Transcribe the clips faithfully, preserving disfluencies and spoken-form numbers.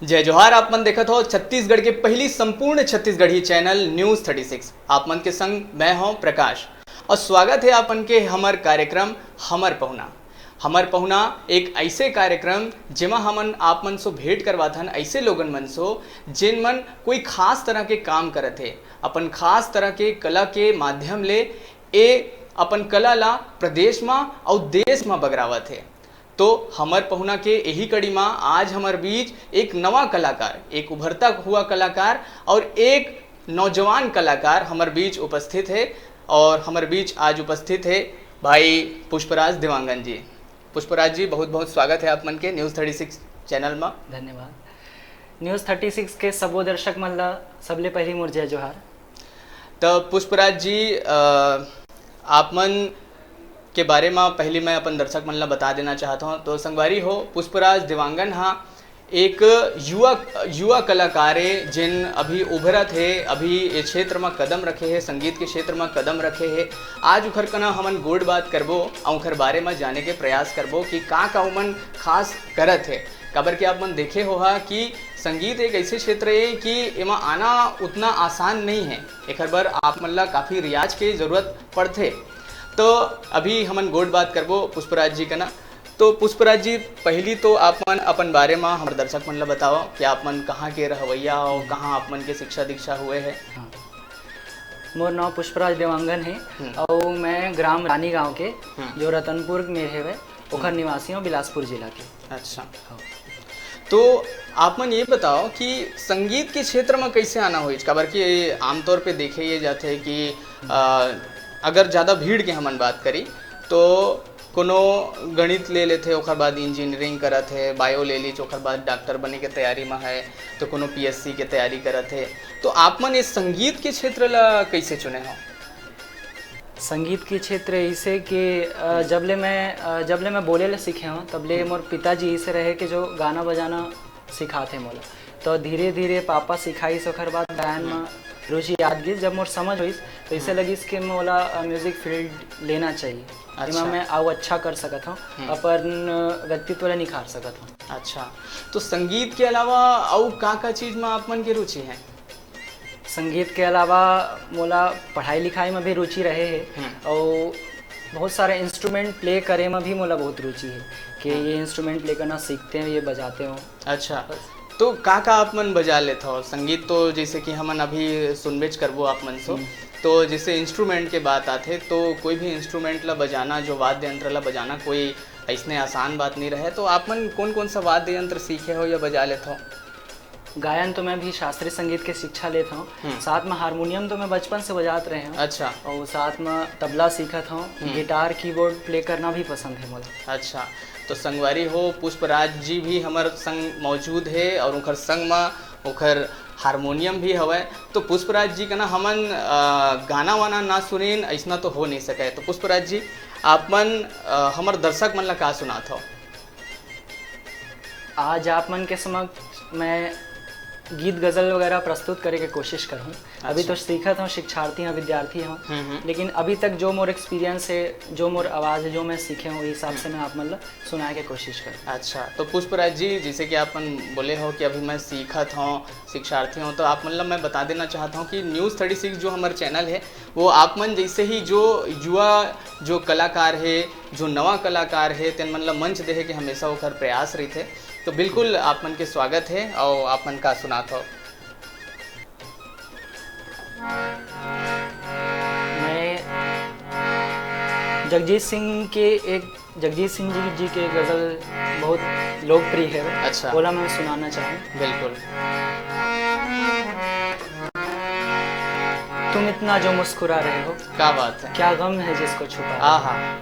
जय जोहार। आप मन देखत हो छत्तीसगढ़ के पहली संपूर्ण Chhattisgarhi channel news thirty six. आप मन के संग मैं हूं प्रकाश और स्वागत है आप मन के हमर कार्यक्रम हमर पहुना। हमर पहुना एक ऐसे कार्यक्रम, जेमा हमन आप मन सो भेंट करवाथन ऐसे लोगन मन सो, जिन मन कोई खास तरह के काम करत हे, अपन खास तरह के कला के माध्यम ले ए अपन कला ला प्रदेश मा अउ देश मा बगरावत हे। तो हमर पहुना के यही कड़ी मा आज हमर बीच एक नवा कलाकार, एक उभरता हुआ कलाकार और एक नौजवान कलाकार हमर बीच उपस्थित है। और हमर बीच आज उपस्थित है भाई पुष्पराज देवांगन जी। पुष्पराज जी, बहुत बहुत स्वागत है आप मन के न्यूज़ थर्टी सिक्स चैनल मा। धन्यवाद। न्यूज़ थर्टी सिक्स के सबो दर्शक मन ला सबले पहली मोर जय जोहार। तो पुष्पराज जी, अ, आप मन के बारे में पहली मैं अपन दर्शक मन ला बता देना चाहत हूँ। तो संगवारी हो, पुष्पराज देवांगन हा एक युवा, युवा कलाकार हे, जिन अभी उभरत हे, अभी ये क्षेत्र में कदम रखे हे, संगीत के क्षेत्र में कदम रखे हे। आज उखर कना हमन गोठ बात करबो अउ उखर बारे में जाने के प्रयास करबो कि का का उमन खास करत हे। काबर कि आप मन देखे होहा कि संगीत एक ऐसे क्षेत्र हे कि एमा आना उतना आसान नहीं है। एखर बर आप मन ला काफ़ी रियाज के जरूरत पड़थे। तो अभी हमन गोठ बात करबो पुष्पराज जी कना। तो पुष्पराज जी, पहली तो आप मन अपन बारे म हमर दर्शक मन ला बताओ कि आप मन कहाँ के रहवैया हो, कहाँ आप मन के शिक्षा दीक्षा हुए है? हाँ। मोर नाम पुष्पराज देवांगन है हम्म। और मैं ग्राम रानी गांव के, हम्म। जो रतनपुर में हेवे, ओखर हम्म। निवासी हूँ, बिलासपुर जिला के। अच्छा। हाँ। तो आप मन ये बताओ कि संगीत के क्षेत्र में कैसे आना होइस, काबर कि आमतौर पे देखे ये जाथे कि, अ, अगर ज़्यादा भीड़ के हमन बात करी तो कोनो गणित ले लेथे, ओखर बाद इंजीनियरिंग करत हे, बायो ले लीच, ओखर बाद डॉक्टर बने के तैयारी में है, तो कोनो पीएससी के तैयारी करत हे। तो आप मन ये संगीत के क्षेत्र ला कैसे चुने हो? संगीत के क्षेत्र ऐसे कि, अ, जब ले मैं, अ, जब ले मैं बोले ले सीखे हूँ, तब ले हम्म। मोर पिताजी ऐसे रहे कि जो गाना बजाना सिखाथे मोला। तो धीरे-धीरे पापा सिखाइस, ओखर बाद गायन म हम्म। रुचि आत गिस। जब मोर समझ होइस, तो इसे हम्म। लगिस कि मोला, अ, म्यूजिक फील्ड लेना चाहिए। अच्छा। एमा मैं अउ अच्छा कर सकत हूँ, हम्म। अपन व्यक्तित्व ला निखार सकत हूँ। अच्छा, तो संगीत के अलावा अउ का-का चीज म आप मन के रुचि है? संगीत के अलावा मोला पढ़ाई लिखाई में भी रुचि रहे हे हम्म। और बहुत सारे इंस्ट्रूमेंट प्ले करे में भी मोला बहुत रुचि है कि हम्म। ये इंस्ट्रूमेंट प्ले करना सीखते हैं, ये बजाते हो। अच्छा, बस। तो का का आप मन बजा लेत हो? संगीत तो जैसे कि हमन अभी सुनबेच करबो आप मन सो, हम्म। तो जैसे इंस्ट्रूमेंट के बात आथे तो कोई भी इंस्ट्रूमेंट ला बजाना, जो वाद्य यंत्र ला बजाना कोई ऐसने आसान बात नहीं रहे। तो आप मन कौन कौन सा वाद्य यंत्र सीखे हो या बजा लेत हो? गायन तो मैं भी शास्त्रीय संगीत के शिक्षा लेत हूँ। हम्म। साथ में हारमोनियम तो मैं बचपन से बजात रहे हूँ। अच्छा। और साथ में तबला सीखत हूँ। हम्म। गिटार, कीबोर्ड प्ले करना भी पसंद है मोला। अच्छा, तो संगवारी हो, पुष्पराज जी भी हमर संग मौजूद हे और उखर संग म उखर हारमोनियम भी हवय। तो पुष्पराज जी के ना हमन, अ, गाना वाना ना सुनेन, अइसना तो हो नहीं सके। तो पुष्पराज जी, आप मन, अ, हमर दर्शक मन ला का सुनात हो? आज आप मन के समक्ष मैं गीत गजल वगैरह प्रस्तुत करे के कोशिश करहूँ। अभी अच्छा। तो सीखत हूँ, शिक्षार्थी हूँ, विद्यार्थी हूँ, हम्म, हम्म। लेकिन अभी तक जो मोर एक्सपीरियंस है, जो मोर आवाज़ है, जो मैं सीखे हूँ, वही हिसाब से मैं आप मन ला सुनाए के कोशिश करहूँ। अच्छा, तो पुष्पराज जी, जैसे कि आप मन बोले हो कि अभी मैं सीखत हूँ, शिक्षार्थी हूँ, तो आप मन ला मैं बता देना चाहता हूँ कि न्यूज़ थर्टी सिक्स जो हमर चैनल है, वो आप मन जैसे ही जो युवा, जो कलाकार है, जो नवा कलाकार है, तेन मन ला मंच देहे के हमेशा ओखर प्रयास रहिथे। तो बिल्कुल आप मन के स्वागत है। और आप मन का सुनात हो? मैं जगजीत सिंह के एक, जगजीत सिंह जी, जी के गजल बहुत लोकप्रिय है। अच्छा। ओला मैं सुनाना चाहूँ। बिल्कुल। तुम इतना जो मुस्कुरा रहे हो, क्या बात है। क्या गम है जिसको छुपा रहे हो। आहा।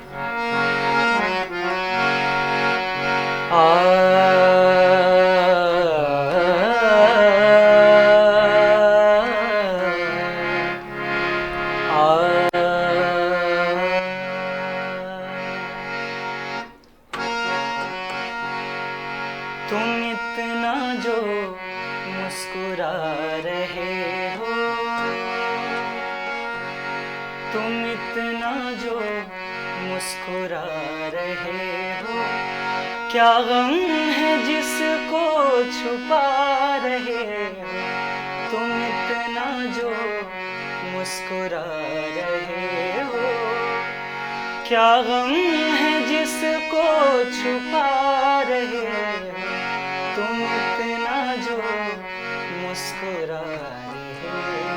आ, आ, तुम इतना जो मुस्कुरा रहे हो, तुम इतना जो मुस्कुरा रहे हो, क्या गम है जिसको छुपा रहे हो, तुम इतना जो मुस्कुरा रहे हो। क्या गम है जिसको छुपा रहे हो, तुम इतना जो मुस्कुरा रहे हो।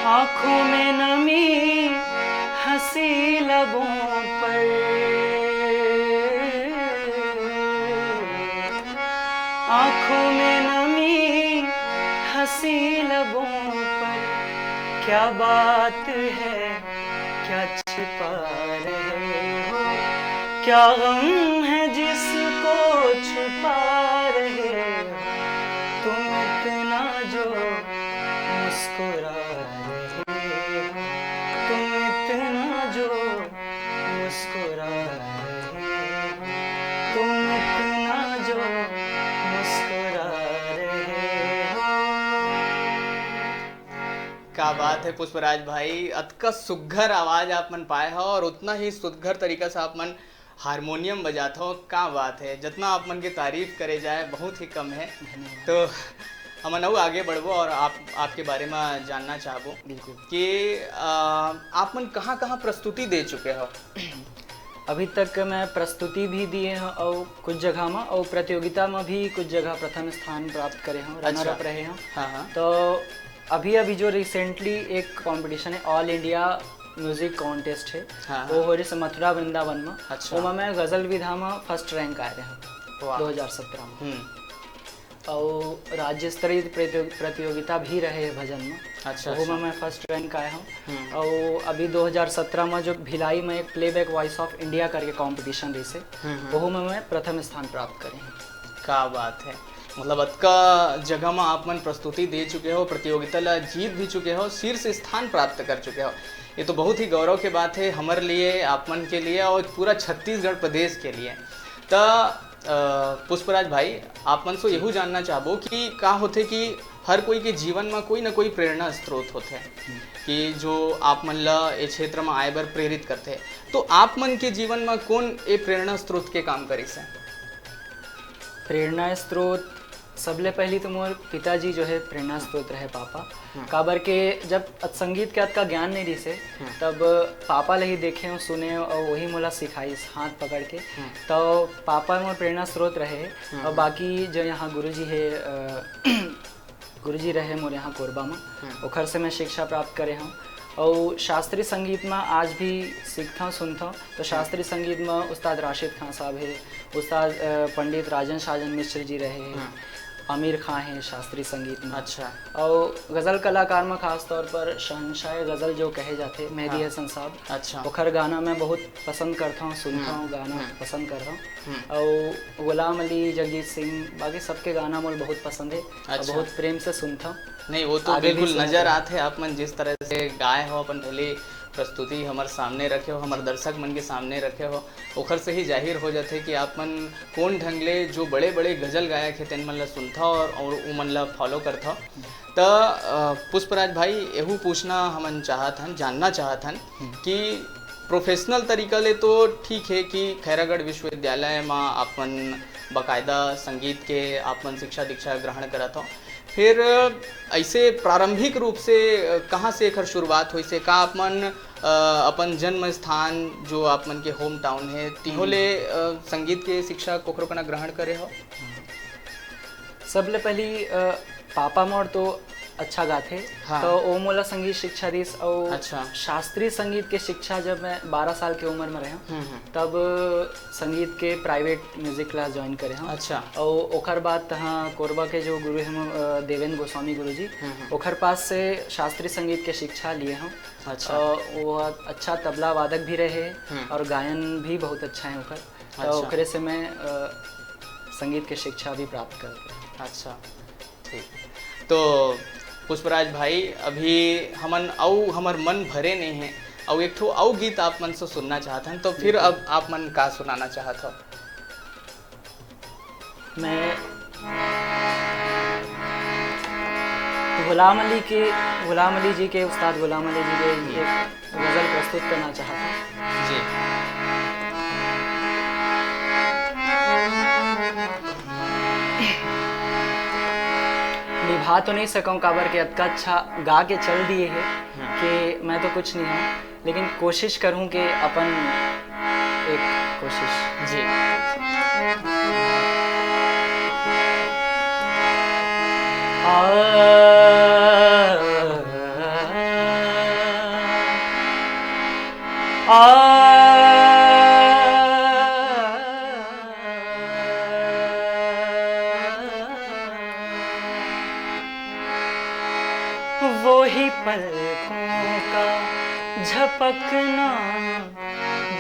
आंखों में नमी, हंसी लबों पर, आंखों में नमी, हंसी लबों पर, क्या बात है, क्या छिपा रहे हो? क्या गम है जिसको छुपा रहे हो? तुम इतना जो मुस्कुरा रहे हो, तुम इतना जो मुस्कुरा रहे हो, तुम इतना जो मुस्कुरा रहे हो। का बात है पुष्पराज भाई, अतका सुघर आवाज आप मन पाए हो और उतना ही सुघर तरीका से आप मन हारमोनियम बजात हो। का बात है, जितना आप मन के तारीफ करे जाए बहुत ही कम है। तो हमन अउ आगे बढ़बो और आप, आपके बारे में जानना चाहबो बिल्कुल। कि आ, आप मन कहाँ कहाँ प्रस्तुति दे चुके हो? अभी तक मैं प्रस्तुति भी दिए हूँ और कुछ जगह में और प्रतियोगिता में भी कुछ जगह प्रथम स्थान प्राप्त करे हूँ, रनर अच्छा। अप रहे हूँ। हाँ, हाँ। तो अभी अभी जो रिसेंटली एक कॉम्पिटिशन है, ऑल इंडिया म्यूजिक कॉन्टेस्ट है, हाँ, वो हाँ। हो रही से मथुरा वृंदावन में। अच्छा। वो में मैं गजल विधा में फर्स्ट रैंक आए रहे हूँ वाह। दो हज़ार सत्रह में। हम्म। और राज्य स्तरीय प्रतियो-, प्रतियोगिता भी रहे है भजन में। अच्छा, वो अच्छा। में मैं फर्स्ट रैंक आया हूँ। हम्म। और अभी दो हज़ार सत्रह में जो भिलाई में एक प्लेबैक वॉइस ऑफ इंडिया करके कॉम्पिटिशन रही से, हम्म, हम्म। वो में मैं प्रथम स्थान प्राप्त करे हूँ। का बात है, मतलब अतका जगह में आप मन प्रस्तुति दे चुके हो, प्रतियोगिता ला जीत भी चुके हो, शीर्ष स्थान प्राप्त कर चुके हो। ये तो बहुत ही गौरव के बात है हमारे लिए, आप मन के लिए और पूरा छत्तीसगढ़ प्रदेश के लिए। त अ, पुष्पराज भाई, आप मन से जी। यहू जानना चाहबो कि का होथे कि हर कोई के जीवन में कोई ना कोई प्रेरणा स्रोत होथे हम्म। कि जो आप मन ला ए क्षेत्र में आए बर प्रेरित करथे। तो आप मन के जीवन में कौन ए प्रेरणा स्रोत के काम करिस है? प्रेरणा स्रोत, सबले पहली तो मोर पिताजी जो है प्रेरणा स्रोत रहे पापा। हम्म। काबर के जब अत-, संगीत के अतका ज्ञान नहीं रहिसे, हम्म। तब पापा ले ही देखे हूँ, सुने हूँ और वही मोला सिखाइस हाथ पकड़ के। हम्म। तो पापा मोर प्रेरणा स्रोत रहे। हम्म। और बाकी जो यहाँ गुरुजी है, अ, गुरुजी रहे मोर यहाँ कोरबा में, हम्म। ओखर से मैं शिक्षा प्राप्त करे हूँ। और शास्त्रीय संगीत में आज भी सीखता हूँ, सुनता हूँ। तो शास्त्रीय संगीत में उस्ताद राशिद खान साहब है, उस्ताद, अ, पंडित राजन साजन मिश्र जी रहे हैं, हम्म। आमिर खान है शास्त्रीय संगीत में। अच्छा। और गज़ल कलाकार में खास तौर पर शहंशाह गज़ल जो कहे जाते मेहदी हाँ। हसन साहब, अच्छा। ओखर गाना मैं बहुत पसंद करता हूँ, सुनता हम्म, हूँ, गाना हम्म। पसंद करता हूँ। हम्म। और गुलाम अली, जगजीत सिंह, बाकी सबके गाना मोल बहुत पसंद है और अच्छा। बहुत प्रेम से सुनता हूँ। नहीं, वो तो आगे भी बिल्कुल सुनत नजर रहूँ। आत है, आप मन जिस तरह से गाए हो, अपन पहले प्रस्तुति हमर सामने रखे हो, हमर दर्शक मन के सामने रखे हो, ओखर से ही जाहिर हो जाथे कि आप मन कोन ढंग ले जो बड़े-बड़े गजल गायक हे, तेन मन ल सुनथव और, और उमन ल फॉलो करथव। त, अ, पुष्पराज भाई, एहू पूछना हमन चाहत हन, जानना चाहत हन हम्म। कि प्रोफेशनल तरीका ले तो ठीक हे कि खैरागढ़ विश्वविद्यालय म आप मन बाकायदा संगीत के आप मन शिक्षा दीक्षा ग्रहण करत हव, फिर अइसे प्रारंभिक रूप से, अ, कहाँ से एखर शुरुआत होइस हे? का आप मन, अ, अपन जन्म स्थान, जो आप मन के होम टाउन हे, तिहो हम्म। ले, अ, संगीत के शिक्षा कोखरो कना ग्रहण करे हो? सबले पहली, अ, पापा मोर तो अच्छा गाथे, हाँ। तो ओ मोला संगीत शिक्षा दिस, अउ अच्छा। शास्त्रीय संगीत के शिक्षा जब मैं बारह साल के उम्र में रहे हूँ, हम्म, हम्म। तब संगीत के प्राइवेट म्यूजिक क्लास ज्वाइन करे हूँ। अच्छा। अउ ओकर बाद तहाँ कोरबा के जो गुरु हैं, अ, देवेंद्र गोस्वामी गुरु जी, हम्म, हम्म। ओकर पास से शास्त्रीय संगीत के शिक्षा लिए हूँ। अच्छा। अ, वो अच्छा तबला वादक भी रहे हम्म। और गायन भी बहुत अच्छा है ओकर। तो अच्छा। ओकरे से मैं, अ, संगीत के शिक्षा भी प्राप्त करते हैं। अच्छा, ठीक। तो पुष्पराज भाई, अभी हमन अउ हमर मन भरे नहीं है, अउ एक ठो अउ गीत आप मन से सुनना चाहत हन, तो फिर बिल्कुल। अब आप मन का सुनाना चाहत हो? मैं गुलाम अली के, गुलाम अली जी के, उस्ताद गुलाम अली जी के एक गज़ल प्रस्तुत करना चाहता हूँ। जी। निभा तो नहीं सकूँ, काबर के अतका अच्छा गा के चल दिए है कि मैं तो कुछ नहीं हूँ, लेकिन कोशिश करूँ कि अपन एक कोशिश। जी। वो ही पलकों का झपकना,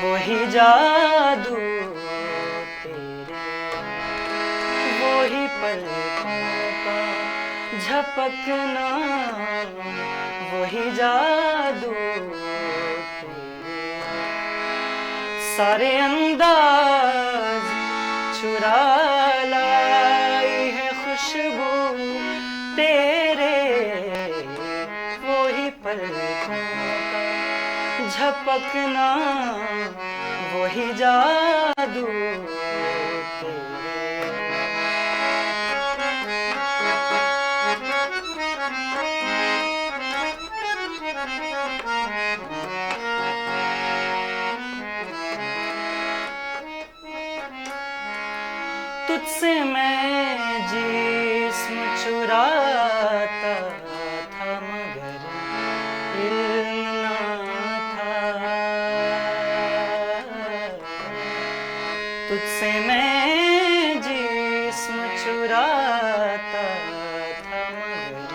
वो ही जादू तेरे, वो ही पलकों का झपकना, वो ही जादू तेरे। सारे अंदाज चुरा लाई है खुशबू तेरे, वो ही पलकों का झपकना, वो ही जादू तेरे। तुझसे मैं जिस्म चुराता था, मगर इल्म ना था। तुझसे मैं जिस्म चुराता था, मगर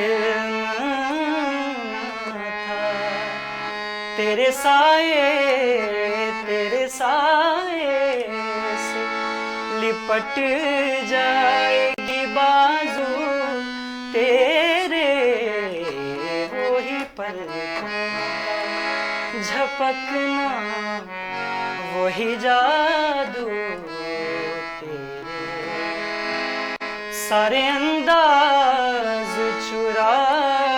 इल्म ना था। तेरे साए, तेरे साए से लिपट जाएगी बाजू तेरे, वो ही पलकों का झपकना, वो ही जादू तेरे। सारे अंदाज चुरा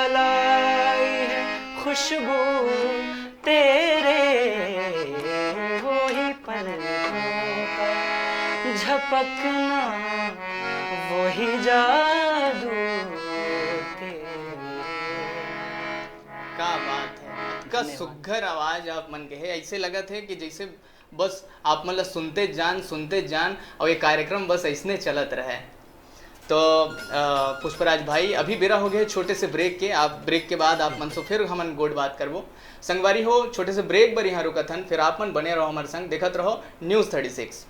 लाई है खुशबू तेरे, वो ही पलकों का झपकना, वो ही जादू तेरे। क्या बात है, इतना सुघर आवाज आप मन के है। ऐसे लगत है कि जैसे बस आप मन ला सुनते जान, सुनते जान, और ये कार्यक्रम बस ऐसने चलत रहे। तो अ, पुष्पराज भाई, अभी बेरा हो गए छोटे से ब्रेक के। आप ब्रेक के बाद आप मन से फिर हमन गोठ बात करबो। संगवारी हो, छोटे से ब्रेक बर यहाँ रुकत हन, फिर आप मन बने रहो हमारे संग, देखत रहो News Thirty Six।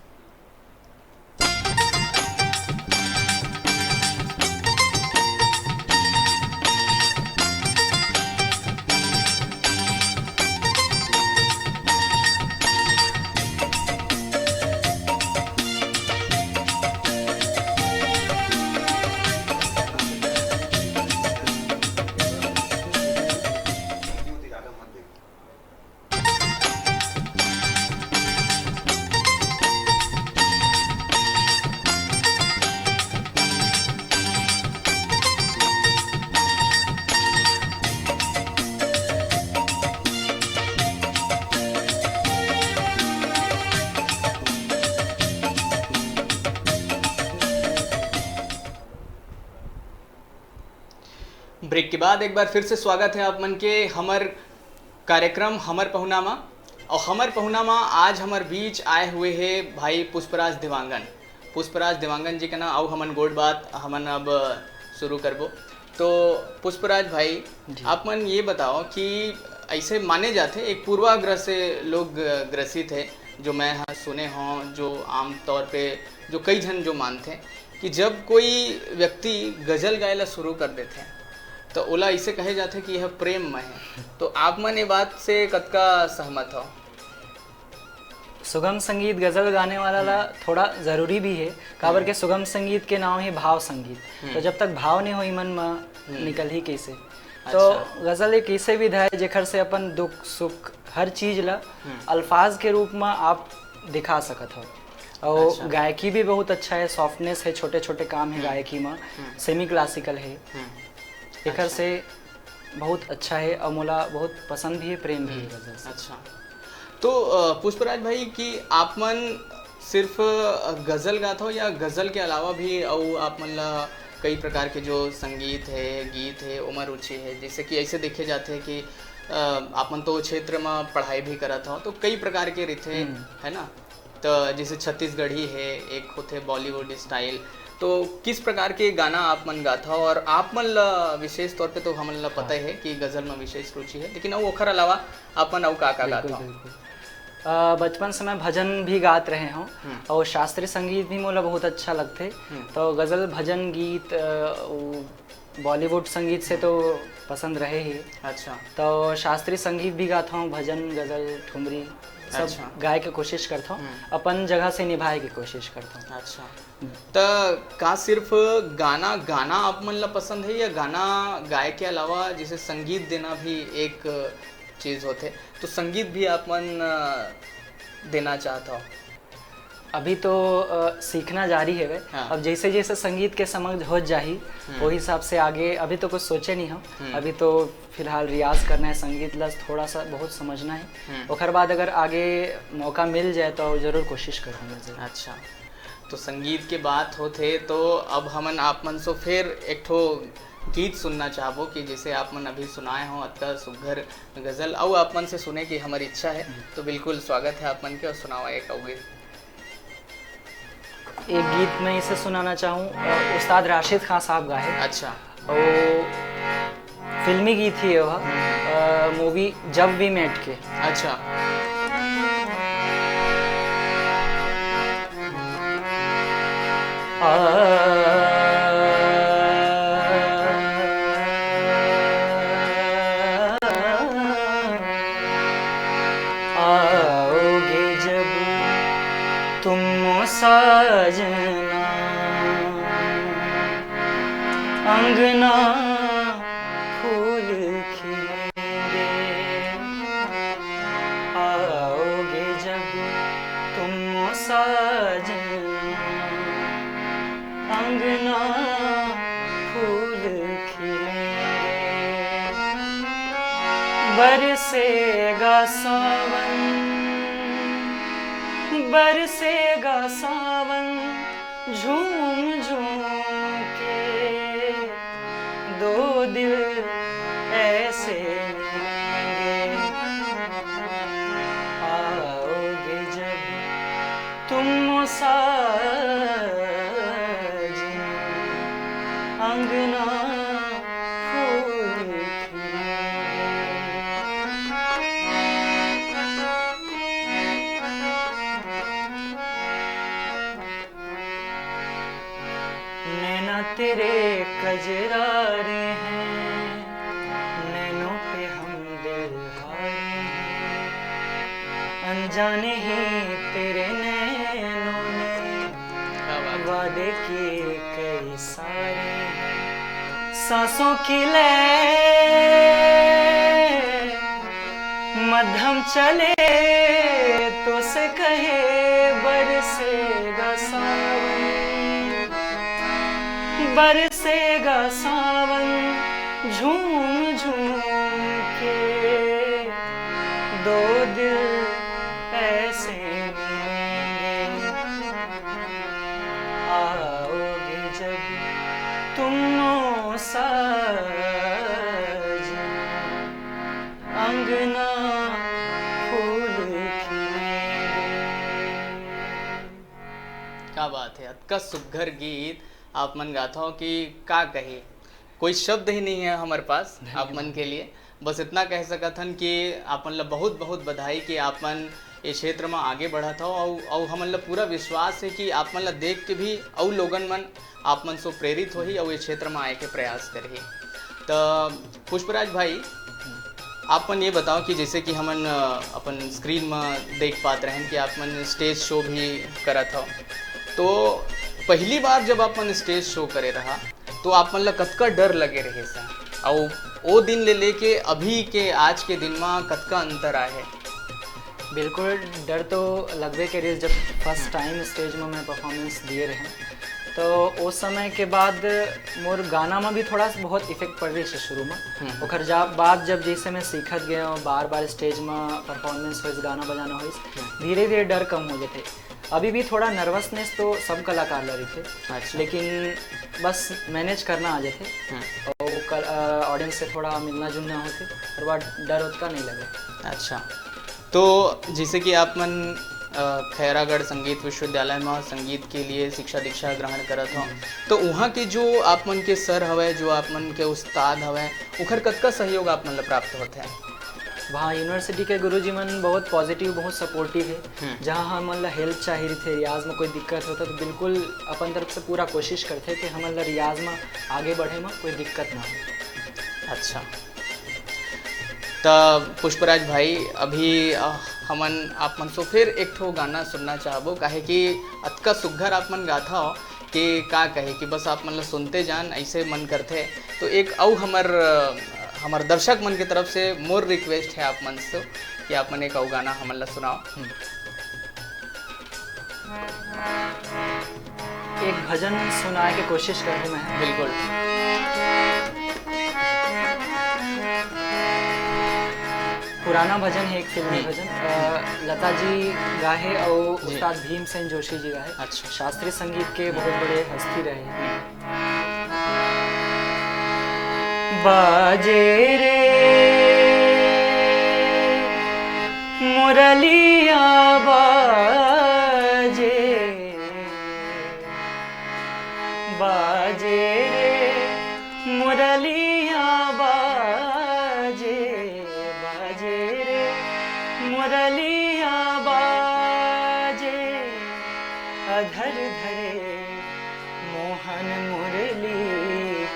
ब्रेक के बाद एक बार फिर से स्वागत है आप मन के हमर कार्यक्रम हमर पहुनामा। और हमर पहुनामा आज हमर बीच आए हुए है भाई पुष्पराज देवांगन। पुष्पराज देवांगन जी के ना, अउ हमन गोठ बात हमन अब शुरू करबो। तो पुष्पराज भाई, आप मन ये बताओ कि ऐसे माने जाथे, एक पूर्वाग्रह से लोग ग्रसित है, जो मैं ह सुने हों, जो आमतौर पे जो कई झन जो मानथे कि जब कोई व्यक्ति गजल गाए ला शुरू कर देथे, तो ओला ऐसे कहे जाथे कि यह प्रेम में है। तो आप मन ये बात से कतका सहमत हो? सुगम संगीत गजल गाने वाला ला थोड़ा जरूरी भी है, काबर के सुगम संगीत के नाम है भाव संगीत। तो जब तक भाव नहीं होई मन में, निकल ही कैसे? तो गजल एक ऐसे विधा है जेकर से अपन दुख सुख हर चीज ला अल्फाज के रूप में आप दिखा सकत हो। और गायकी भी बहुत अच्छा है, सॉफ्टनेस है, छोटे छोटे काम है गायकी में, सेमी क्लासिकल है। एखर से बहुत अच्छा है और मोला बहुत पसंद भी है, प्रेम भी है गजल से। अच्छा, तो अ, पुष्पराज भाई, कि आप मन सिर्फ अ, गजल गात हो या गजल के अलावा भी अउ आप मन ला कई प्रकार के जो संगीत है, गीत है, ओमा रुचि है? जैसे कि ऐसे देखे जाथे कि अ, आप मन तो क्षेत्र म पढ़ाई भी करत हो, तो कई प्रकार के रिथे, हम्म। है ना? तो जैसे छत्तीसगढ़ी है, एक होथे बॉलीवुड स्टाइल, तो किस प्रकार के गाना आप मन गात हो? और आप मन ला विशेष तौर पे तो हमन ला पता हाँ। है कि गजल में विशेष रुचि है, लेकिन अउ ओखर अलावा आप मन अउ का-का गात बिल्कुल, हो? बिल्कुल। अ, बचपन से मैं भजन भी गात रहे हूँ हम्म। और शास्त्रीय संगीत भी मोला बहुत अच्छा लगथे। हम्म। तो गजल, भजन, गीत, अ, वो बॉलीवुड संगीत से तो पसंद रहे ही। अच्छा। तो शास्त्रीय संगीत भी गाता हूँ, भजन, गजल, ठुमरी, सब अच्छा। गाए के कोशिश करता हूँ, हम्म। अपन जगह से निभाए के कोशिश करता हूँ। अच्छा। त का सिर्फ गाना गाना आप मन ला पसंद है या गाना गाए के अलावा जैसे संगीत देना भी एक चीज होथे, तो संगीत भी आप मन, अ, देना चाहत हो? अभी तो, अ, सीखना जारी हेवे। हाँ। अब जैसे जैसे संगीत के समझ हो जाही, हम्म। वो हिसाब से आगे, अभी तो कुछ सोचे नहीं हम। हम्म। अभी तो फिलहाल रियाज करना है, संगीत ला थोड़ा सा बहुत समझना है। हम्म। ओकर बाद अगर आगे मौका मिल जाए तो जरूर कोशिश करूँगा जरूर। अच्छा, तो संगीत के बात होथे तो अब हमन आप मन से फिर एक ठो गीत सुनना चाहबो कि जैसे आप मन अभी सुनाए हो अतका सुघर गजल, अउ आप मन से सुने की हमर इच्छा है, हम्म। तो बिल्कुल स्वागत है आप मन के, और सुनावा एक अउ गीत। एक गीत मैं इसे सुनाना चाहूँ, अ, उस्ताद राशिद खान साहब गाए। अच्छा। वो फिल्मी गीत ही है वह, हम्म। अ, मूवी जब वी मेट के। अच्छा। आ, आओगे जब तुम साजना, अंगना फूल खिलेंगे। आओगे जब तुम साजना, अंगना फूल खिलेंगे। बरसेगा सावन, बरसेगा सावन, झूम झूम के दो दिल ऐसे मिलेंगे। आओगे जब तुम साजना, अंगना फूल खिलेंगे। नैना तेरे कजरारे हैं, नैनों पे हम दिल हारे हैं। अनजाने ही तेरे नैनों ने क्या बात है। वादे किए कई सारे हैं। सांसों की लय मध्यम चले तो से कहे, बरसेगा सावन, बरसेगा सावन झूम झूम के, दो दिल ऐसे मिलेंगे। आओगे जब तुम साजना, अंगना फूल खिलेंगे। क्या बात है, अतका सुघर गीत आप मन गाथव कि का कही, कोई शब्द ही नहीं है हमारे पास आप मन के लिए। बस इतना कह सकत हन कि आप मन ला बहुत बहुत बधाई कि आप मन ये क्षेत्र में आगे बढ़त हव, अउ अउ हमन ला पूरा विश्वास है कि आप मन ला देख के भी अउ लोगन मन आप मन से प्रेरित होही अउ ये क्षेत्र में आए के प्रयास करही। त पुष्पराज भाई, आप मन ये बताओ कि जैसे कि हमन, अ, अपन स्क्रीन में देख पात रहन कि आप मन स्टेज शो भी करत हव, तो पहली बार जब आप मन स्टेज शो करे रहा, तो आप मन ला कतका डर लगे रहे से, अउ ओ दिन ले लेके अभी के आज के दिन में कतका अंतर आए है? बिल्कुल, डर तो लगबे करे, जब फर्स्ट टाइम स्टेज में मैं परफॉर्मेंस दिए रहे, तो उस समय के बाद मोर गाना में भी थोड़ा सा बहुत इफेक्ट पड़ रही है शुरू में। हम्म। ओकर जा बाद जब जैसे मैं सीखत गया हूँ, बार बार स्टेज में परफॉर्मेंस होइस, गाना बजाना होइस, हम्म। धीरे धीरे डर कम हो जाते। अभी भी थोड़ा नर्वसनेस तो सब कलाकार ला रही थे, अच्छा। लेकिन बस मैनेज करना आ जाते। हम्म। और ऑडियंस से थोड़ा मिलना जुलना होते, हर बार डर उतना नहीं लगे। अच्छा, तो जैसे कि आप मन अ, खैरागढ़ संगीत विश्वविद्यालय में संगीत के लिए शिक्षा दीक्षा ग्रहण करत हो, हम्म। तो वहाँ के जो आप मन के सर हवय, जो आप मन के उस्ताद हवय, उखर कतका सहयोग आप मन ल प्राप्त होथे? वहाँ यूनिवर्सिटी के गुरुजी मन बहुत पॉजिटिव, बहुत सपोर्टिव है। हम्म। जहाँ हमन ला हेल्प चाहिए रहिथे, रियाज में कोई दिक्कत होता तो बिल्कुल अपन तरफ से पूरा कोशिश करते कि हमन ला रियाज में आगे बढ़े में कोई दिक्कत ना हो। अच्छा, त पुष्पराज भाई, अभी अ, हमन आप मन से फिर एक ठो गाना सुनना चाहबो, काहे कि अतका सुग्घर आप मन गाथा हो कि का कहे कि बस आप मन ला सुनते जान, ऐसे मन करथे। तो एक अउ हमर अ, हमर दर्शक मन के तरफ से मोर रिक्वेस्ट है आप मन से कि आप मन एक अउ गाना हमन ला सुनाओ। हम्म। एक भजन सुनाए के कोशिश करूँ मैं। बिल्कुल। पुराना भजन है, एक फिल्मी हम्म। भजन, अ, लता जी गाए हे और जी। उस्ताद भीमसेन जोशी जी गाए हे। अच्छा। शास्त्रीय संगीत के बहुत बड़े हस्ती रहे हैं। बाजे रे मुरलिया बाजे, बाजे रे मुरलिया बाजे, बाजे रे मुरलिया बाजे, अधर धरे मोहन मुरली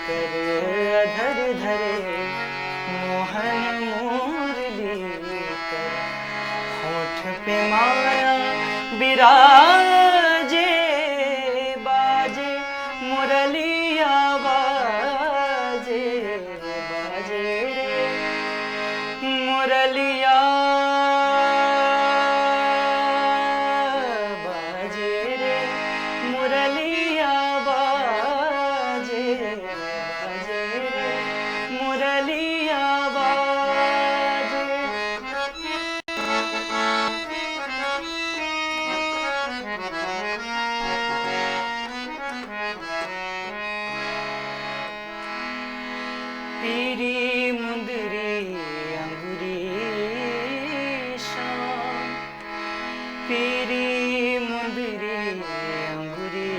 कर, अधर धरे मोहन मुरली कर, होठ पे माया बिराजे, बाजे मुरलिया बाजे, बाजे रे मुरलिया बाजे रे, मुरलिया बाजे, बाजे रे मुरलिया बाजे। पीरी मुंदरी अंगुरी शाम, पीरी मुंदरी अंगुरी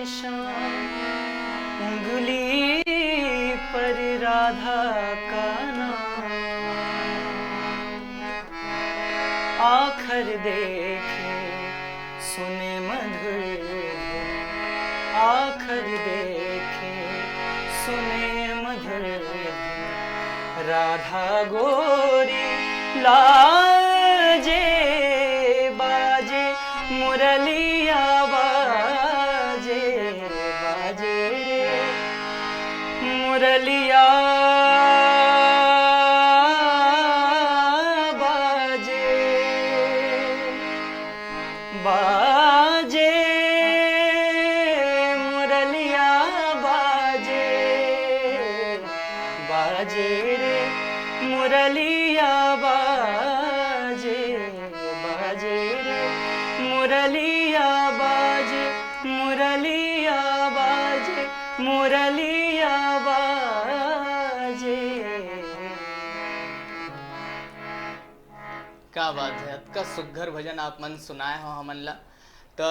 शाम, उंगली पर राधा का नाम। आखर देखे सुने मधुर धुन, आखर देखे सुने मधुर धुन। राधा गोरी लाजे, बाजे मुरलिया बाजे, बाजे रे मुरलिया बाजे, बाजे मुरलिया बाजे, बाजे रे मुरलिया बाजे, बाजे रे मुरलिया बाजे, मुरलिया बाजे, मुरलिया बाजे। का बात है, अतका सुग्घर भजन आप मन सुनाए हो हमन ला। त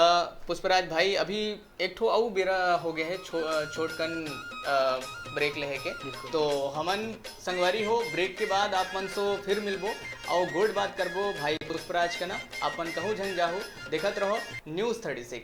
पुष्पराज भाई, अभी एक ठो अउ बेरा हो गए है छो-, अ, छोटकन, अ, ब्रेक लेहे के। बिल्कुल। तो हमन संगवारी हो, ब्रेक के बाद आप मन से फिर मिलबो अउ गोठ बात करबो भाई पुष्पराज कना। आप मन कहूँ झन जाहू, देखत रहो News Thirty Six।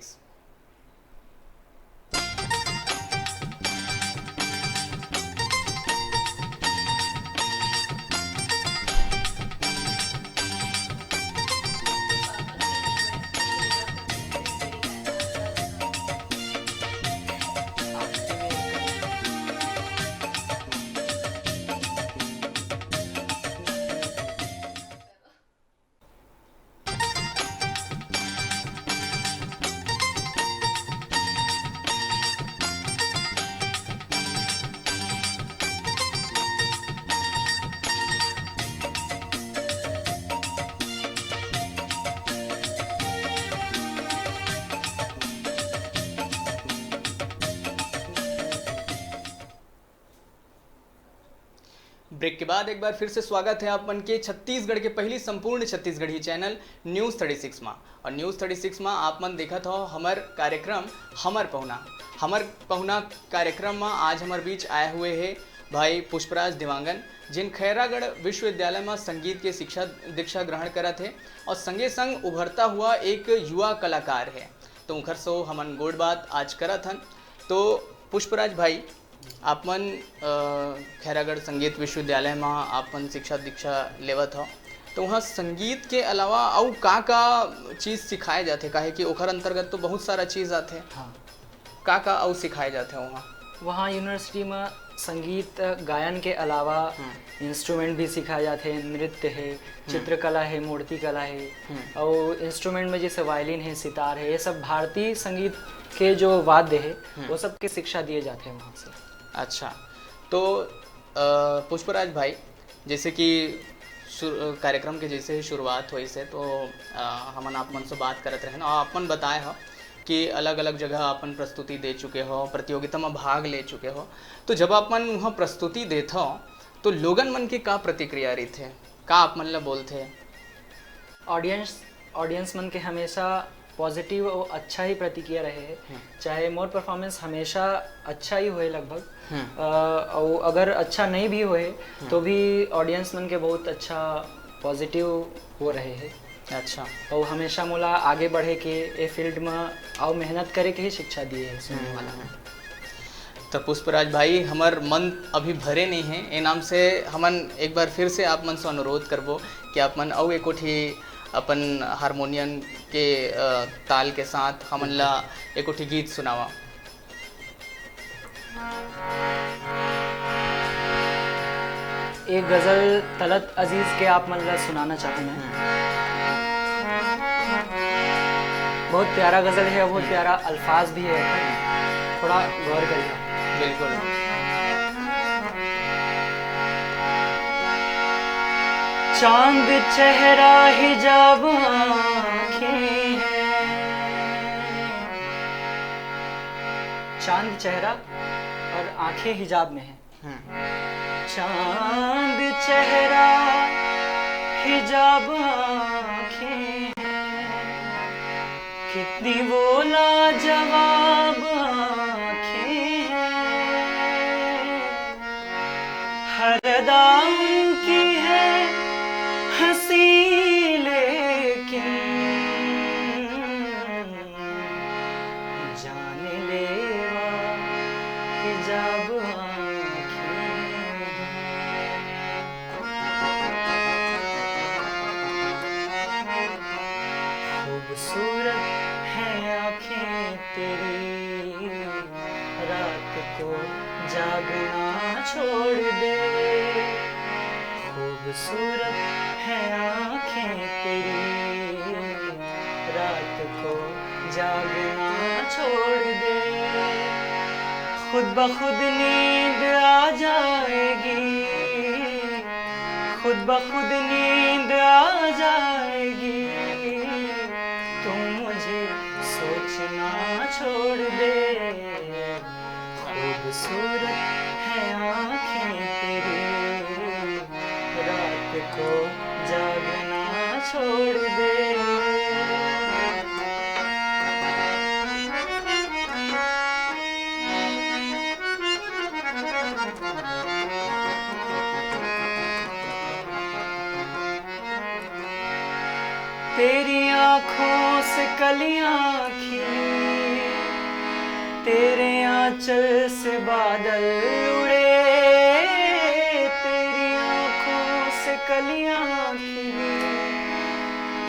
ब्रेक के बाद एक बार फिर से स्वागत है आप मन के छत्तीसगढ़ के पहली संपूर्ण Chhattisgarhi channel news thirty six मा। और न्यूज़ थर्टी सिक्स मा आप मन देखत हो हमर कार्यक्रम हमर पहुना। हमर पहुना कार्यक्रम मा आज हमर बीच आए हुए है भाई पुष्पराज देवांगन, जिन खैरागढ़ विश्वविद्यालय मा संगीत के शिक्षा दीक्षा ग्रहण करत है और संगे संग उभरता हुआ एक युवा कलाकार है। तो उनकर से हमन गोठ बात आज करत हन। तो पुष्पराज भाई, आप मन अ, खैरागढ़ संगीत विश्वविद्यालय मा आप मन शिक्षा दीक्षा लेवत हो, तो वहाँ संगीत के अलावा अउ का का चीज सिखाए जाथे? काहे कि ओखर अंतर्गत तो बहुत सारा चीज आथे। हाँ। का का अउ सिखाए जाथे वहाँ? वहाँ यूनिवर्सिटी में संगीत गायन के अलावा हम्म। इंस्ट्रूमेंट भी सिखाए जाथे, नृत्य है, चित्रकला है, मूर्ति कला है, हम्म। और इंस्ट्रूमेंट में जैसे वायलिन है, सितार है, ये सब भारतीय संगीत के जो वाद्य है, हम्म। वो सब के शिक्षा दिए जाते हैं वहाँ से। अच्छा, तो अ, पुष्पराज भाई, जैसे कि शुरू, कार्यक्रम के जैसे ही शुरुआत होइस हे, तो अ, हमन आप मन से बात करत रहेन और आप मन बताए हो कि अलग-अलग जगह अपन प्रस्तुति दे चुके हो, प्रतियोगिता में भाग ले चुके हो, तो जब आप मन वहाँ प्रस्तुति देत हो, तो लोगन मन के का प्रतिक्रिया रहिथे, का आप मन ला बोलथे? ऑडियंस ऑडियंस मन के हमेशा पॉजिटिव और अच्छा ही प्रतिक्रिया रहे है। हम्म। चाहे मोर परफॉर्मेंस हमेशा अच्छा ही होए लगभग। हम्म। अ, और अगर अच्छा नहीं भी होए, तो भी ऑडियंस मन के बहुत अच्छा पॉजिटिव हो रहे है। अच्छा। और हमेशा मोला आगे बढ़े के, ए फील्ड में और मेहनत करे के ही शिक्षा दिए है सुनने वाला। तो पुष्पराज भाई, हमर मन अभी भरे नहीं है, ए नाम से हमन एक बार फिर से आप मन से अनुरोध करबो कि आप मन अउ एको ठी अपन हारमोनियम के अ, ताल के साथ हमन ला एको ठी गीत सुनावा। एक गजल तलत अजीज के आप मन ला सुनाना चाहूँ मैं। बहुत प्यारा गजल है, बहुत प्यारा अल्फाज भी है। थोड़ा गौर करिए। बिल्कुल। चांद चेहरा हिजाब आँखें हैं। चांद चेहरा और आंखें हिजाब में है। हम्म। चांद चेहरा हिजाब आँखें हैं, कितनी वो लाजवाब आँखें हैं। हर अदा उनकी है हंसी, लेकिन जान लेवा हिजाब आँखें हैं। खूबसूरत है आँखें तेरी, रात को जागना छोड़ दे। खूबसूरत है आँखें तेरी, रात को जागना छोड़ दे। खुद ब खुद नींद आ जाएगी, खुद ब खुद नींद आ जाएगी। तू मुझे सोचना छोड़ दे। खूबसूरत है आँखें तेरी, रात को जागना छोड़ दे। तेरी आँखों से कलियाँ खिली, तेरे आँचल से बादल उड़े। तेरी आँखों से कलियाँ खिली,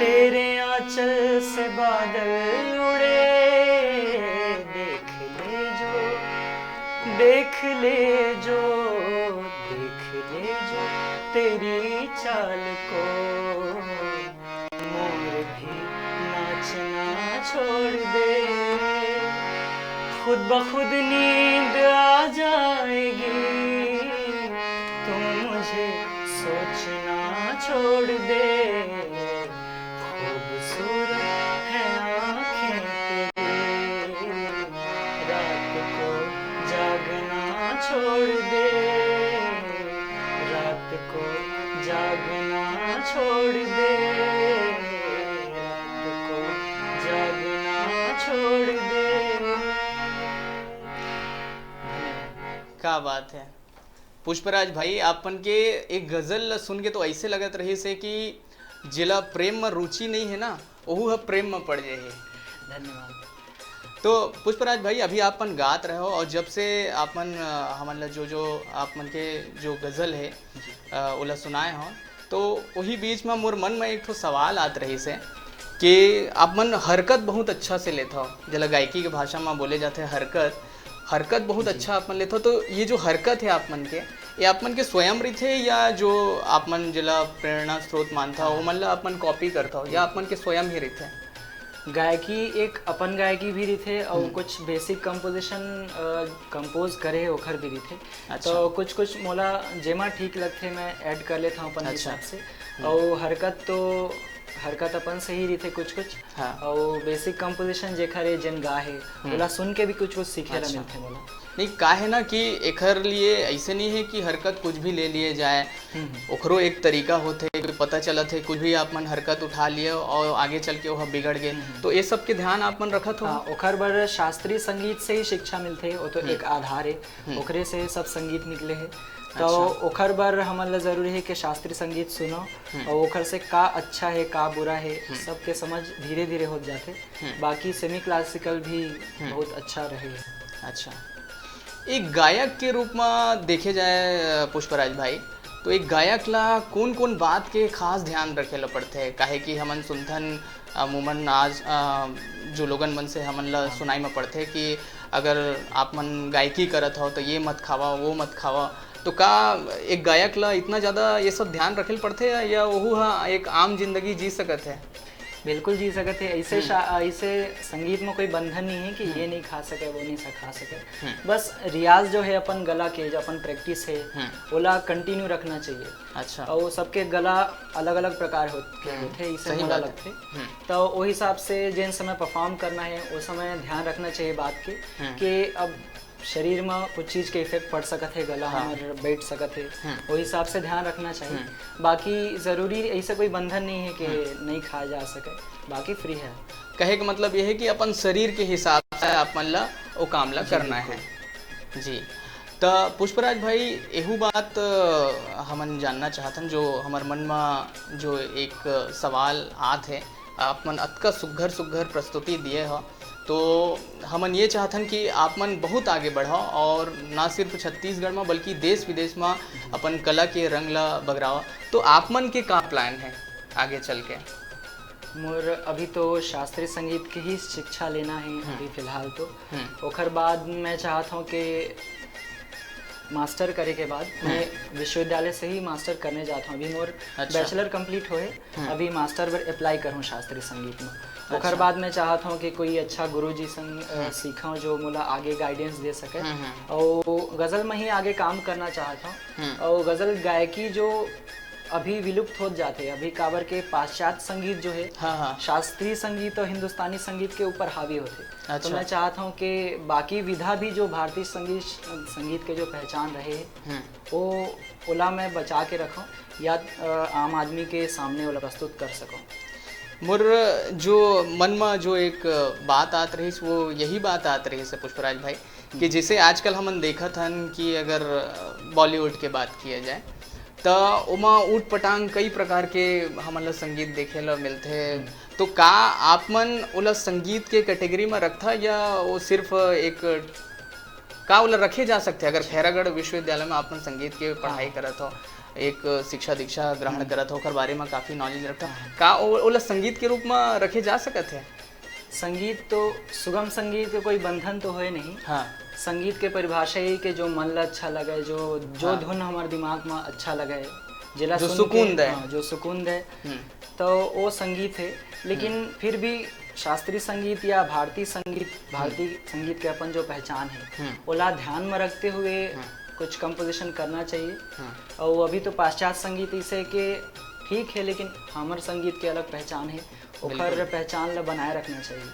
तेरे आँचल से बादल उड़े। देख ले जो, देख ले जो, देख ले जो तेरी चाल को, मोर भी नाचना छोड़ दे। खुद ब खुद नींद आ जाएगी, तू मुझे सोचना छोड़ दे। खूबसूरत है आँखें तेरी, रात को जागना छोड़ दे। रात बात है। पुष्पराज भाई, आपन के एक गजल ल सुन के तो ऐसे लगत रहिस हे कि जेला प्रेम म रुचि नहीं है ना, ओहू ह प्रेम म पड़ जाही। धन्यवाद। तो पुष्पराज भाई, अभी आपन गात रहे हो और जब से आपन, अ, हमन ला जो, जो आपमन के जो गजल है, जी। अ, ओला सुनाए हो, तो वही बीच में मोर मन में एक ठो सवाल आत रहिस हे कि आपमन हरकत बहुत अच्छा से लेथव, जेला गायकी के भाषा में बोले जाथे हरकत, हरकत बहुत जी। अच्छा आपमन लेथव। तो ये जो हरकत है आपमन के, ये आपमन के स्वयं रहिथे या जो आपमन जेला प्रेरणा स्रोत मानथव, हाँ। ओमन ला आपमन कॉपी करथव या आपमन के स्वयं ही रहिथे? गायकी एक अपन गायकी भी रहिथे और हम्म। कुछ बेसिक कंपोजिशन, अ, कंपोज करे हे ओखर भी रहिथे। अच्छा। तो कुछ कुछ मोला जेमा ठीक लगथे मैं ऐड कर लेथव अपन अच्छा। हिसाब से। हम्म। और हरकत तो हरकत अपन से ही रहिथे कुछ कुछ। हाँ। और बेसिक कंपोजिशन जेखर हे जेन गा हे, हम्म। ओला सुन के भी कुछ कुछ सीखे ला अच्छा। मिलथे मोला। नहीं, का है ना कि एखर लिए ऐसे नहीं है कि हरकत कुछ भी ले लिए जाए। हम्म, हम्म। ओखरो एक तरीका होथे, कोई पता चलत है, कुछ भी आप मन हरकत उठा लिए और आगे चल के ओह बिगड़ गए। हम्म, हम्म। तो ये सब के ध्यान आप मन रखत हो? हाँ, ओखर बर शास्त्रीय संगीत से ही शिक्षा मिलथे, वो तो हम्म। एक आधार है, हम्म। ओकरे से सब संगीत निकले है। तो अच्छा। ओखर बर हमन ला जरूरी है कि शास्त्रीय संगीत सुनो हम्म। और ओखर से का अच्छा है, का बुरा है, हम्म। सबके समझ धीरे-धीरे होत जाथे। हम्म। बाकी सेमी क्लासिकल भी हम्म। बहुत अच्छा रहे है। अच्छा, एक गायक के रूप म देखे जाए, अ, पुष्पराज भाई, तो एक गायक ला कोन-कोन बात के खास ध्यान रखे ला पड़थे? काहे कि हमन सुनथन, अ, अमूमन आज, अ, जो लोगन मन से हमन ला हाँ। सुनाई म पड़थे कि अगर आप मन गायकी करत हव, तो ये मत खावा, वो मत खावा। तो का एक गायक ला इतना ज्यादा ये सब ध्यान रखे ल पड़थे या, या ओहू ह एक आम जिंदगी जी सकत है? बिल्कुल जी सकत हे। ऐसे हम्म। शा-, ऐसे संगीत में कोई बंधन नहीं है कि हम्म। ये नहीं खा सके, वो नहीं सा-, खा सके। हम्म। बस रियाज जो है अपन गला के, जो अपन प्रैक्टिस है, हम्म। ओला कंटिन्यू रखना चाहिए। अच्छा। और सबके गला अलग-अलग प्रकार होत-, के हम्म। होथे, इसे सही मोला बात है। लगथे। हम्म। तो वो हिसाब से जिन समय परफॉर्म करना है, वो समय ध्यान रखना चाहिए बात के हम्म। कि अब शरीर म कुछ चीज के इफेक्ट पड़ सकत हे, गला हाँ। हमर बैठ सकत हे, हम्म। वो हिसाब से ध्यान रखना चाहिए। हम्म। बाकी जरूरी ऐसे कोई बंधन नहीं है कि हम्म। नहीं खाया जा सके, बाकी फ्री है। कहे के मतलब ये है कि अपन शरीर के हिसाब से आप मन ला वो काम ला जी, करना है। बिल्कुल। जी, त पुष्पराज भाई, एहू बात, अ, हमन जानना चाहथन, जो हमर मन म जो एक सवाल आत है, आप मन अतका सुग्घर सुग्घर प्रस्तुति दिए हो, तो हमन ये चाहथन कि आप मन बहुत आगे बढ़ो और ना सिर्फ छत्तीसगढ़ में बल्कि देश विदेश में अपन कला के रंग ला बगराओ। तो आप मन के का प्लान है आगे चल के? मोर अभी तो शास्त्रीय संगीत के ही शिक्षा लेना है हम्म। अभी फिलहाल तो। हम्म। ओखर बाद मैं चाहत हूँ कि मास्टर करे के बाद हम्म। मैं विश्वविद्यालय से ही मास्टर करने जात हूँ। अभी मोर अच्छा। बैचलर कंप्लीट होए, हम्म। अभी मास्टर बर अप्लाई करहूँ शास्त्रीय संगीत में। ओखर अच्छा। बाद मैं चाहत हूँ कि कोई अच्छा गुरु जी संग, अ, हम्म। सीखूँ जो मोला आगे गाइडेंस दे सके। हम्म, हम्म। और गजल में ही आगे काम करना चाहत हूँ। हम्म। और गजल गायकी जो अभी विलुप्त होत जात हे, अभी काबर के पाश्चात्य संगीत जो है, हाँ, हाँ। शास्त्रीय संगीत और हिंदुस्तानी संगीत के ऊपर हावी होथे। तो अच्छा। मैं चाहत हूँ कि बाकी विधा भी जो भारतीय संगीत, संगीत के जो पहचान रहे हे, हम्म। वो ओला मैं बचा के रखूँ या, अ, आम आदमी के सामने ओला प्रस्तुत कर सकूँ। मोर जो मन म जो एक बात आत रहिस, वो यही बात आत रहिस हे पुष्पराज भाई, कि हम्म। जैसे आजकल हमन देखत हन कि अगर, अ, बॉलीवुड के बात किया जाए, त ओमा ऊटपटांग कई प्रकार के हमन ला संगीत देखे ला मिलथे। हम्म। तो का आप मन ओला संगीत के कैटेगरी म रखथा या वो सिर्फ एक, का ओला रखे जा सकथे? अगर जी। खैरागढ़ विश्वविद्यालय म आप मन संगीत के पढ़ाई हाँ। करत हो, एक शिक्षा दीक्षा ग्रहण हम्म। करत हो, ओकर बारे म काफी नॉलेज रखथा, हाँ। का ओ-, ओला संगीत के रूप म रखे जा सकत हे? संगीत तो, सुगम संगीत के कोई बंधन तो होए नहीं। हाँ। संगीत के परिभाषा ये कि जो मन ला अच्छा लगे, जो, जो हाँ। धुन हमारे दिमाग में अच्छा लगे, जेला जो सुन सुकून के, दे। हाँ, जो सुकून दे, हम्म। तो वो संगीत है। लेकिन हम्म। फिर भी शास्त्रीय संगीत या भारतीय संगीत, भारतीय हम्म। संगीत के अपन जो पहचान है, हम्म। ओला ध्यान में रखते हुए हम्म। कुछ कंपोजिशन करना चाहिए। हम्म। और अभी तो पाश्चात्य संगीत इसे के ठीक है, लेकिन हमर संगीत के अलग पहचान है। ओखर बिल्कुल। पहचान ला बनाए रखना चाहिए।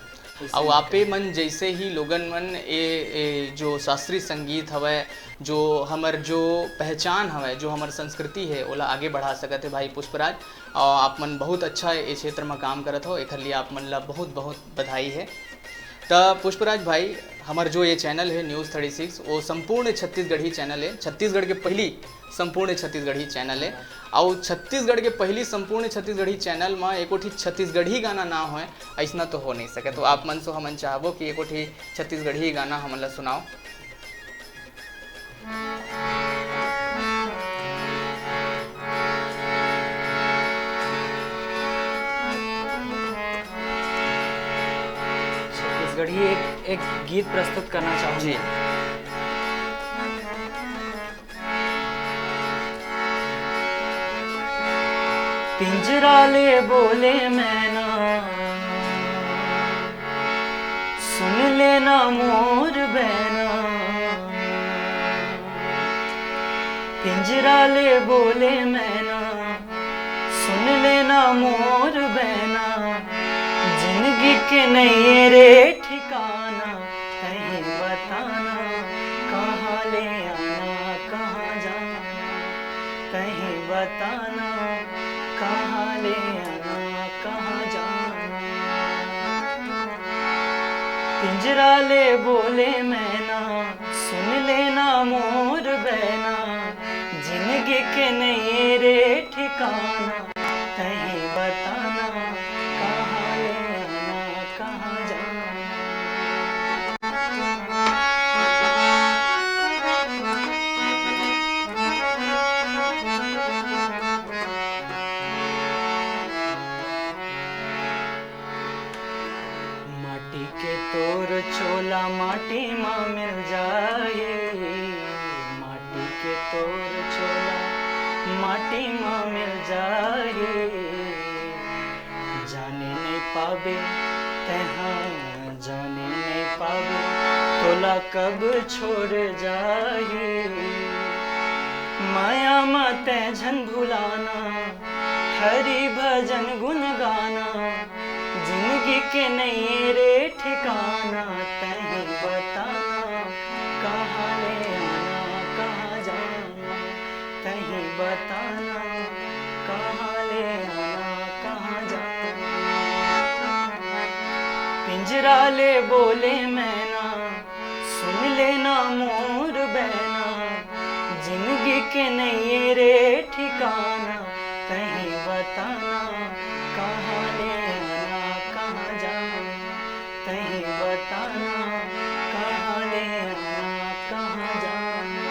अउ आपे मन जैसे ही लोगन मन ए, ए जो शास्त्रीय संगीत हवय, जो हमर जो पहचान हवय, जो हमर संस्कृति हे, ओला आगे बढ़ा सकत हे भाई पुष्पराज। अउ आप मन बहुत अच्छा ए क्षेत्र म काम करत हो, एखर लिए आप मन ला बहुत बहुत बधाई हे। त पुष्पराज भाई, हमर जो ये चैनल है न्यूज़ थर्टी सिक्स, वो संपूर्ण छत्तीसगढ़ी चैनल है, छत्तीसगढ़ के पहली संपूर्ण छत्तीसगढ़ी चैनल है। और छत्तीसगढ़ के पहली संपूर्ण छत्तीसगढ़ी चैनल में एको ठी छत्तीसगढ़ी गाना ना होए, ऐसना तो हो नहीं सके। तो आप मन से हमन चाहबो कि एको ठी छत्तीसगढ़ी गाना हमन ला सुनाओ। छत्तीसगढ़ी एक, एक गीत प्रस्तुत करना चाहूँगा। जी। पिंजरा ले बोले मैना, सुन लेना मोर बैना। पिंजरा ले बोले मैना, सुन लेना मोर बैना। जिंदगी के नैये रे ठिकाना, तहीं बताना कहाँ ले आना, कहाँ जाना। तहीं बताना कहाँ ले आना, कहाँ जाना। पिंजरा ले बोले मैना, सुन लेना मोर बैना। जिंदगी के नैये रे ठिकाना, तहीं बताना कहाँ ले आना, कहाँ जाना। माटी के तोर चोला माटी मा मिल जाए, माटी के तोर चोला माटी मा मिल जाए। जाने नहीं पाबे तैहा, जाने नहीं पाबे तोला कब छोड़ जाही। माया मा तै झन भुलाना, हरि भजन गुन गाना। जिंदगी के नैये रे ठिकाना, तहीं बताना कहाँ ले आना, कहाँ जाना। तहीं बताना कहाँ ले आना, कहाँ जाना। पिंजरा ले बोले मैना, सुन लेना मोर बैना। जिंदगी के नैये रे ठिकाना, तहीं बताना कहाँ ले आना, कहाँ जाना। तहीं बताना कहाँ ले आना, कहाँ जाना।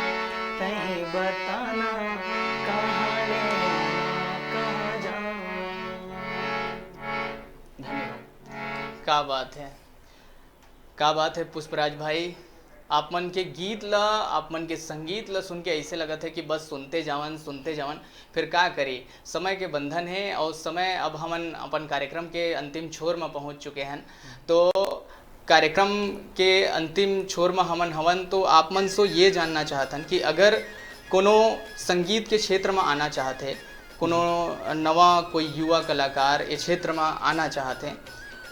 तहीं बताना कहाँ ले आना, कहाँ जाना। धन्यवाद। का बात है, का बात है पुष्पराज भाई, आप मन के गीत ला, आप मन के संगीत ला सुन के ऐसे लगत है कि बस सुनते जावन, सुनते जावन। फिर का करी, समय के बंधन है और समय, अब हमन अपन कार्यक्रम के अंतिम छोर में पहुंच चुके हैं। तो कार्यक्रम के अंतिम छोर में हमन हवन, तो आप मन से ये जानना चाहत हन कि अगर कोनो संगीत के क्षेत्र में आना चाहत है, कोनो नवा कोई युवा कलाकार ए क्षेत्र में आना चाहत है,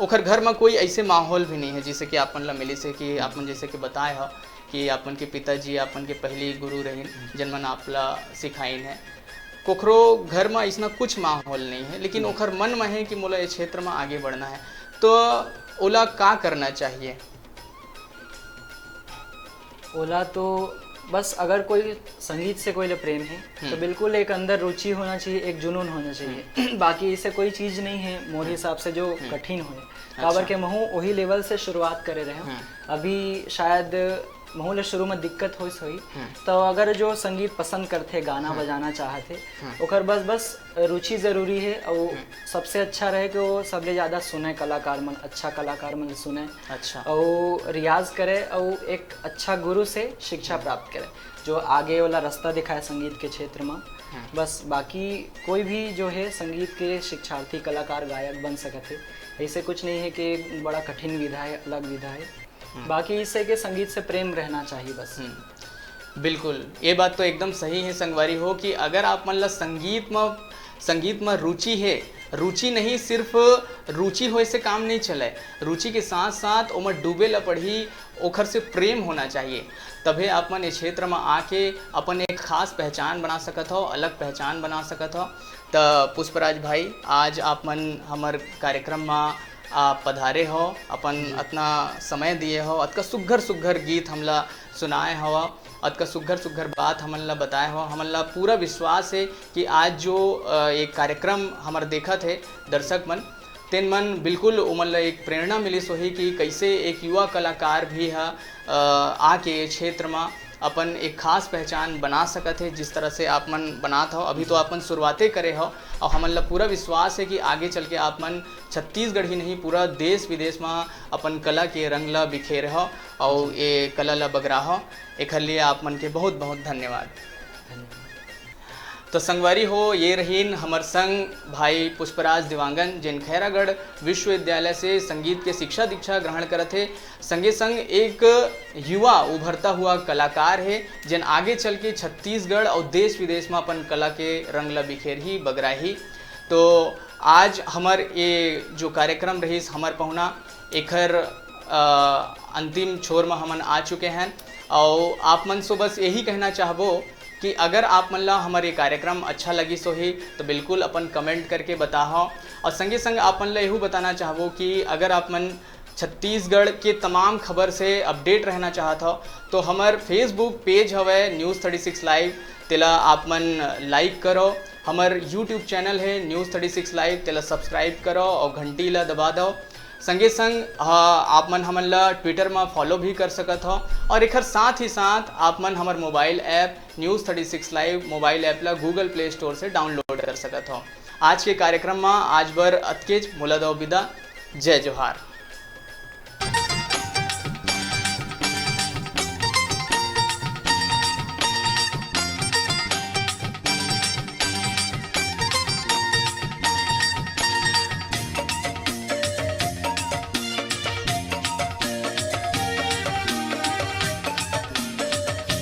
ओकर घर में कोई ऐसे माहौल भी नहीं है, जैसे कि आप मन ला मिलिस है कि आप मन जैसे कि बताए हो कि आप मन के पिताजी आप मन के पहली गुरु रहिन, जिन मन आप ला सिखाइन है। कोखरो घर में ऐसना कुछ माहौल नहीं है, लेकिन ओखर मन में है कि मोला ये क्षेत्र में आगे बढ़ना है, तो ओला का करना चाहिए? ओला तो बस अगर कोई संगीत से कोई ले प्रेम है, तो हम्म। बिल्कुल एक अंदर रुचि होना चाहिए, एक जुनून होना चाहिए। हम्म। बाकी इसे कोई चीज़ नहीं है मोर हम्म। हिसाब से जो हम्म। कठिन होए। काबर अच्छा। के महू वही लेवल से शुरुआत करे रहे हूँ। हम्म। अभी शायद महू ले शुरू में दिक्कत होइस होई। हम्म। तो अगर जो संगीत पसंद करथे, गाना हम्म। बजाना चाहथे, हम्म। ओकर बस, बस रुचि जरूरी है। और हम्म। सबसे अच्छा रहे कि वो सबले ज़्यादा सुने कलाकार मन, अच्छा कलाकार मन सुने। अच्छा। और रियाज करे और एक अच्छा गुरु से शिक्षा हम्म। प्राप्त करे, जो आगे वाला रास्ता दिखाए संगीत के क्षेत्र में। हम्म। बस बाकी कोई भी जो है संगीत के शिक्षार्थी, कलाकार, गायक बन सकत है। ऐसे कुछ नहीं है कि एक बड़ा कठिन विधा है, अलग विधा है। हम्म। बाकी इसे के संगीत से प्रेम रहना चाहिए बस। हम्म। बिल्कुल, ये बात तो एकदम सही है संगवारी हो कि अगर आप मन ला संगीत में, संगीत में रुचि है, रुचि नहीं, सिर्फ रुचि होए से काम नहीं चले, रुचि के साथ साथ ओमा डूबे ला पड़ही, ओखर से प्रेम होना चाहिए, तभे आप मन ये क्षेत्र में आके अपन एक खास पहचान बना सकत हो, अलग पहचान बना सकत हो। त पुष्पराज भाई, आज आप मन हमर कार्यक्रम में आप पधारे हो, अपन अतना समय दिए हो, अतका सुघर सुघर गीत हमला सुनाए हो, अतका सुघर सुघर बात हमन ला बताए हो। हमन ला पूरा विश्वास हे कि आज जो, अ, एक कार्यक्रम हमर देखत हे दर्शक मन, तेन मन बिल्कुल ओमन ला एक प्रेरणा मिलिस होही कि कइसे एक युवा कलाकार भी ह, अ, आके ये क्षेत्र म अपन एक खास पहचान बना सकत हे। जिस तरह से आप मन बनात हो, अभी तो आप मन शुरुआते करे हो, और हमन ला पूरा विश्वास हे कि आगे चल के आप मन छत्तीसगढ़ ही नहीं, पूरा देश विदेश म अपन कला के रंग ला बिखेर हो और ये कला ला बगरा हो। एखर लिए आप मन के बहुत बहुत धन्यवाद। तो संगवारी हो, ये रहीन हमर संग भाई पुष्पराज देवांगन, जेन खैरागढ़ विश्वविद्यालय से संगीत के शिक्षा दीक्षा ग्रहण करत हे। संगे संग एक युवा उभरता हुआ कलाकार हे, जेन आगे चल के छत्तीसगढ़ और देश विदेश में अपन कला के रंग ला बिखेरही, बगराही। तो आज हमर ये जो कार्यक्रम रहीस, हमर पहुना, एखर, अ, अंतिम छोर में हमन आ चुके हैं। और आप मन से बस यही कहना चाहबो कि अगर आप मन ला हमर ये कार्यक्रम अच्छा लगिस होही, तो बिल्कुल अपन comment करके बताहो। और संगे संग आप मन ला यहू बताना चाहबो कि अगर आप मन छत्तीसगढ़ के तमाम खबर से update रहना चाहत हो, तो हमर Facebook page हवय News thirty six Live, तेला आप मन like करो। हमर YouTube channel है News thirty six Live, तेला subscribe करो और घंटी ला दबा दो। संगे संग, हाँ, आप मन हमन ला Twitter मा follow भी कर सकत हो और एखर साथ ही साथ आप मन हमर mobile app News thirty six Live mobile app ला Google Play Store से download कर सकत हो। आज के कार्यक्रम मा आज बर अतकेच, मोला दो बिदा। जय जोहार।